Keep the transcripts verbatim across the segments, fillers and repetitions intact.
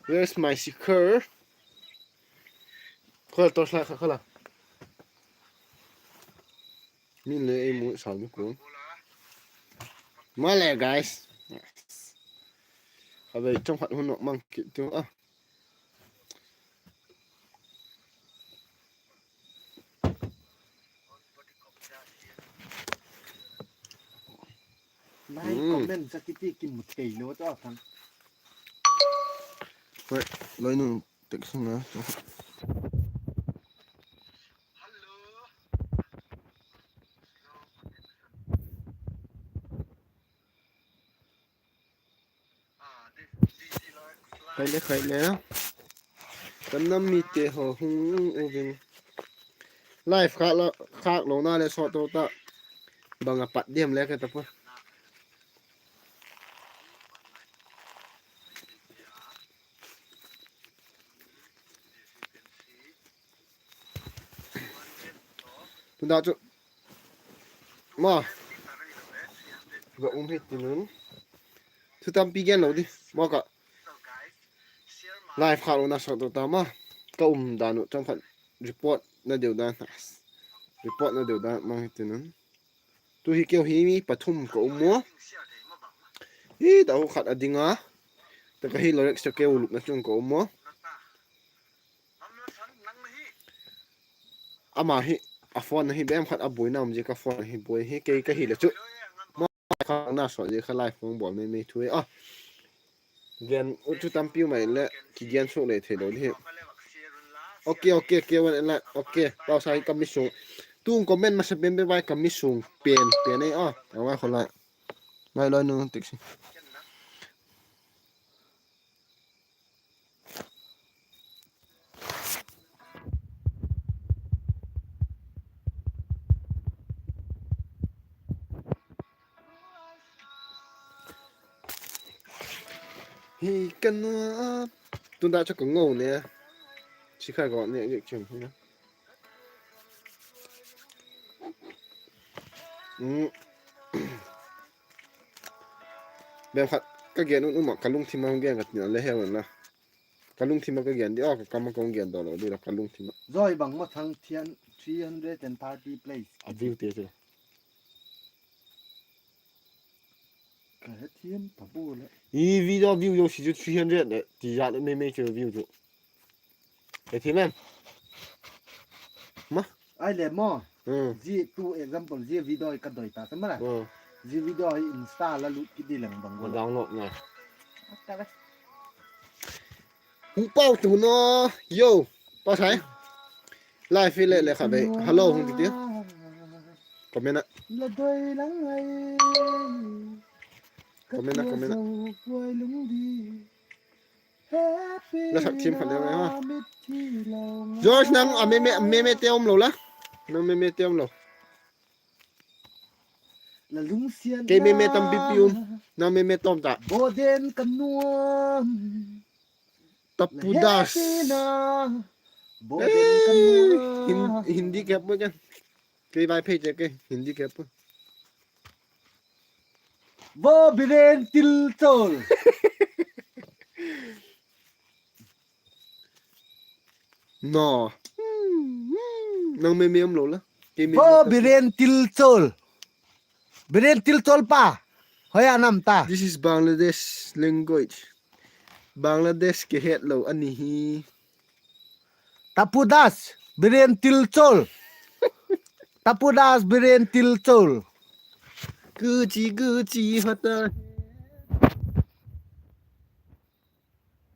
Where's my Shikhar? Khol, torchlight kha khol a. Min le ei mu sau ni ku. Male, guys. A vei chawm khat hun nok mang kit tu a. Nai comment sa kiti kimu thei lo ta thang. Hoi, loi nu tek sung a. Khai le, khai le. Ka nam mite haw hung uvin. Live khâk lo, khâk lo na le sawt to ta. Bang a pat diam le ka ta pu. Tunda chu ma, ka um hi tin un. Thu tampi gen lo di. Ma ka live khâk lo na sawt to ta ma. Ka um dan u chawm khat report na deu dan. Report na deu dan mang hi tin un. Tu hi keu hi mi pathum ka um u. Hi da u khat a ding a. Ta ka hi Lorex ta keu lupna chung ka um u. Ama hi, a phone hi bem khat a buaina um ziak a phone hi buai hi kei ka hi le chu. Ma kha na sawt ziak kha live phone bawl mei mei thu e a. Gen u chu tampi mai le, kigen suk le thei lo di hi. Ok, ok, ok, wan la, ok. Pau sai ka mi sung. Tung comment masa pen pe vai ka mi sung pen, pen ei a. Ang vai khol lai. Ngai loi nu tik si. Hi ka nua. Tunda chu ka ngo ne. Sikhar go ne, chim hi na. Bem khat ka gen un um a, ka lungthim a hung gen ka tin a le he un la. Ka lungthim a ka gen di a, ka kam a ka hung gen daw lo di la, ka lungthim a. Zoi bang ma thang thian three hundred and thirty plays. A view te chu. Ka he thiam ta bu le. I video view zosia chu three hundred le ti zat le mei mei chu view chu. He thiam em? Ma? Ai le maw. Zia tu example zia video ka doi ta sa ma la. Zia video hi Insta la lut kit di leng bang go la. Download ngai. Hung pau tu no. Yo. Pau sai. Live hi le le kha bei. Hello hung ti ti. Comment a. Comment a, comment a. La sak thiam khat le ha. George, nang a meme, meme te um lo la. Nang meme te um lo. Kei meme tampipi um. Nang meme tawm ta. Tapu Das. Hindi kep pu ken. Kei Vaiphei che kei Hindi kep pu. Vo Biren Tilchol. No. Nang meme um lo la. Kei meme. Vo Biren Tilchol. Biren Tilchol pa. Hoi a nam ta. This is Bangladesh language. Bangladesh ke het lo ani hi. Tapu Das, Biren Tilchol. Tapu Das, Biren Tilchol. Gucci, Gucci hata.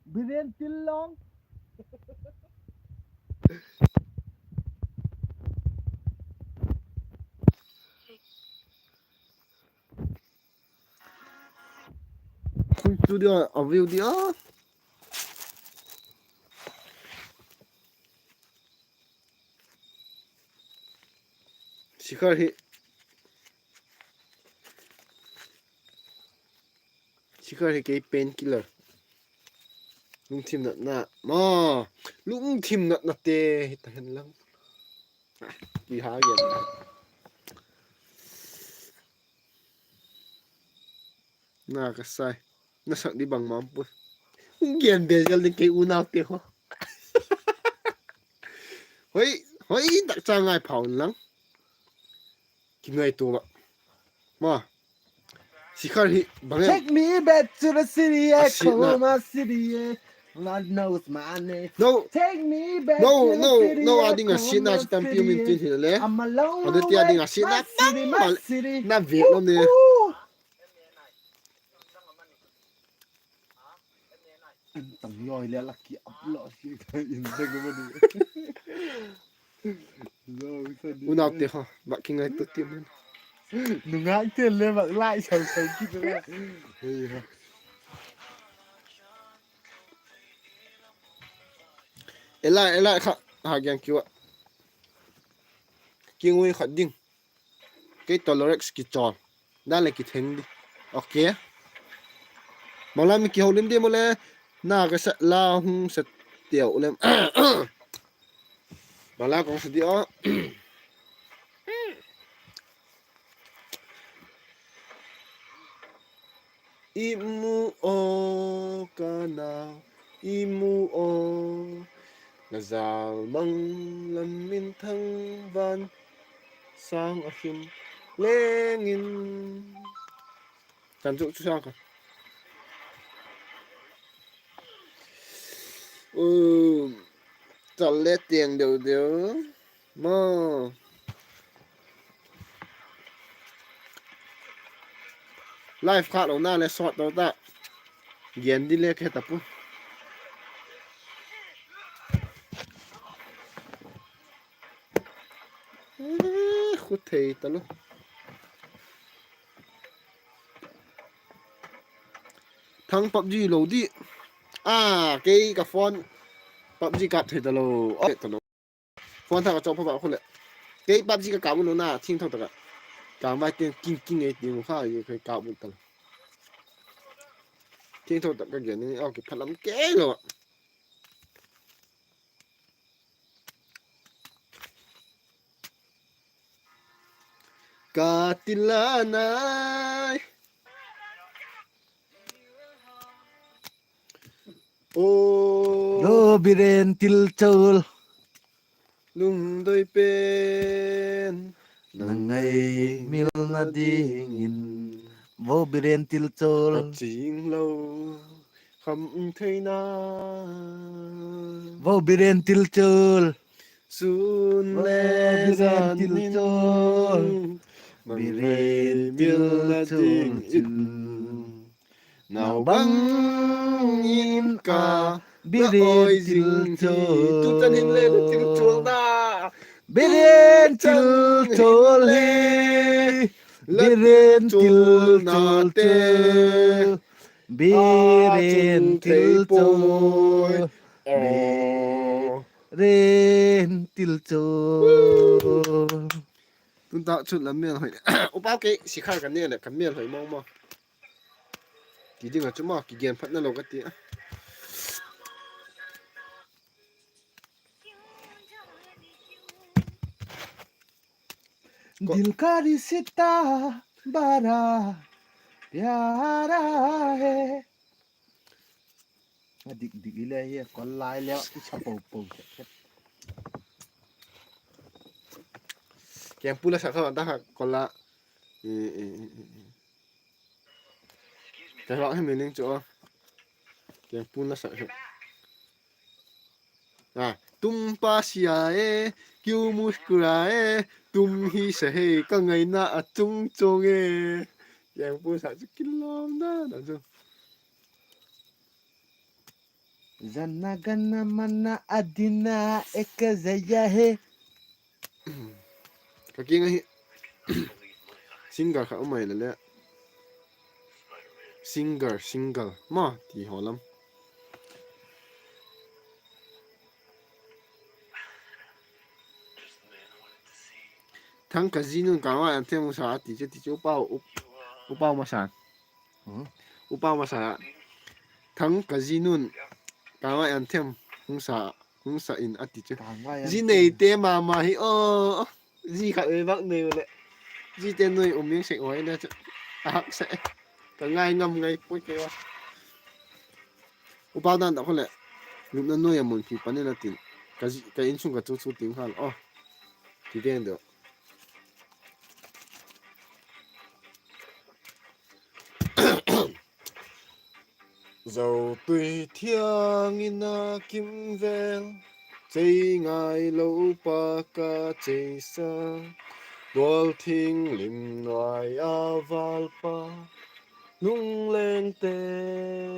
Biren Tillong. Studio a view dia. Sikhar hi, Sikhar hi kei painkiller. Lungthim natna ma, lungthim natna te hi ta hen lang. Ti ha gen na ka sai. Na sak di bangma um pua. Hung gen be zel ding kei unaute haw. Hoi, hoi tak cha ngai phau inlang. Kingaitua a. Ma. Sikhar hi bang em? Take me back to the city, yeah, Oklahoma City, yeah. Lord knows my name. No. Take me back to the city, yeah, Oklahoma City, yeah. I'm alone, a ding a siatna chi tampi um in tin hile. Adu ti a ding a siatna tam ma le. Na vek lom ni. An tam yoi le la ki upload ki in de ko ni. Unaute haw, bak kingaitua ti min. Nungakte le bak lai sau sau kit la. Elai, elai kha, ha giang kiu a. Kingui khat ding. Kei Tolorex kichawl. Dan le kitheng di. Ok. Mala mi kihoulim di male. Na ka sa la hung sa teu lem. Mala kong sa di a. I mu aw ka nau, i mu aw. Na zal mang lam minthang van sang a him leng in. Chan chu chu sang ka. U, chal le tiang deu deu. Ma. Live kha lo na le sawt to ta. Gen di le ke ta pu. Khu thei ta lo. Thang PUBG lo di. A, kei ka phone PUBG kap thei ta lo. Phone thak a chawk pha ba khu le. Kei PUBG ka kap u lo na, thiangtho tak a. Kang vai tiang king king ei ti mu kha, ei kei kap u ta lo. Thiangtho tak ka gen ni, aw, kiphalam kei lo. Ka ti la nai. O Biren Tilchol. Lungdoi pen na ngaimilna dingin. Vo Biren Tilchol. Ka ching lo kham theina. Vo Biren Tilchol. Sun le zan in. Biren Tilchol. Naubang in ka Biren Tilchol. Tu chan hin le Tilchol na. Biren Tilchol hi. Biren Tilchol te. Biren Tilchol. Biren Tilchol. Tun tak chun la mêl hoi. Upa kei sikhar ka ne le ka mêl hoi mawng mawng. Ti ding a chu ma kigen phatna lo ka ti a. दिल का रिश्ता बड़ा प्यारा है. A dik dik i le hi, kol lai le i sa po po. Kengpu la sa kha ta kha kol la. Ka vak hi mi ling chu. Kengpu la sa kha. तुम पास आए, क्यों मुस्कुराए, तुम ही सही ka ngaina a chung chung e. Kengpu sa chu kilawm dan a chu. Jana गण मन अधिनायक जय हे. Ka kiang ahi. Singer kha um ai le le. Singer, single. Ma, ti haw lam. Thang ka zi nun kang vai an them sa a ti chu, ti chu u pau, u pau masa. U pau masa. Thang ka zi nun kang vai an them hung sa, hung sa in a ti chu. Zi neite mama hi aw. Zi khat vei vak nei u le. Zite nui um ing sek oi le chu. A hak sek. Ka ngai ngam ngai pui kei a. Upa dan dak kha leh, lupna nuai a mun phi pan in a tin, ka insung ka chu chu ting kha la aw, ti den deu. Zo tui thiang in a kimvel, chei ngailo pa ka cheisa, tual thing lim nuai a vâlpa, lungleng ten,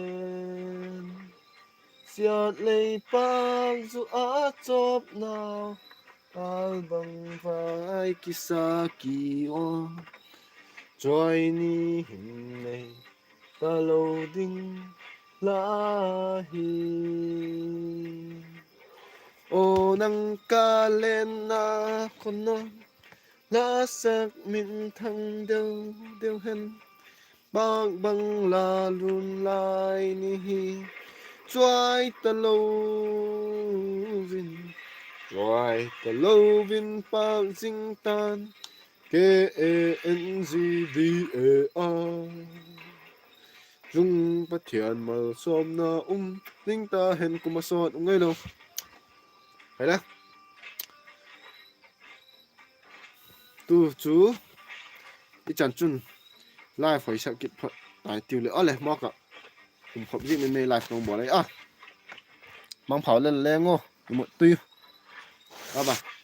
siat lei pâk zu a chawpnau, âl bang vai kisa ki aw, chawi ni hin nei talo ding la hi. Aw nang ka lenna khon a, la sak minthang deu deu hen, bâk bang la lun lai ni hi, chawi talo in, chawi talo in pâk zing ta'n, K A N G D A a, chung Pathian malsawmna um ding ta hen, kum a sawt um ngailo. Hai la. Tu chu i chan chun live hoi sak kit phot tai tiu le, aw le, mawk ah kum khop zik mei mei live ka hung bawl ai a. Mangpha le leng aw, i mut tui. Bye bye.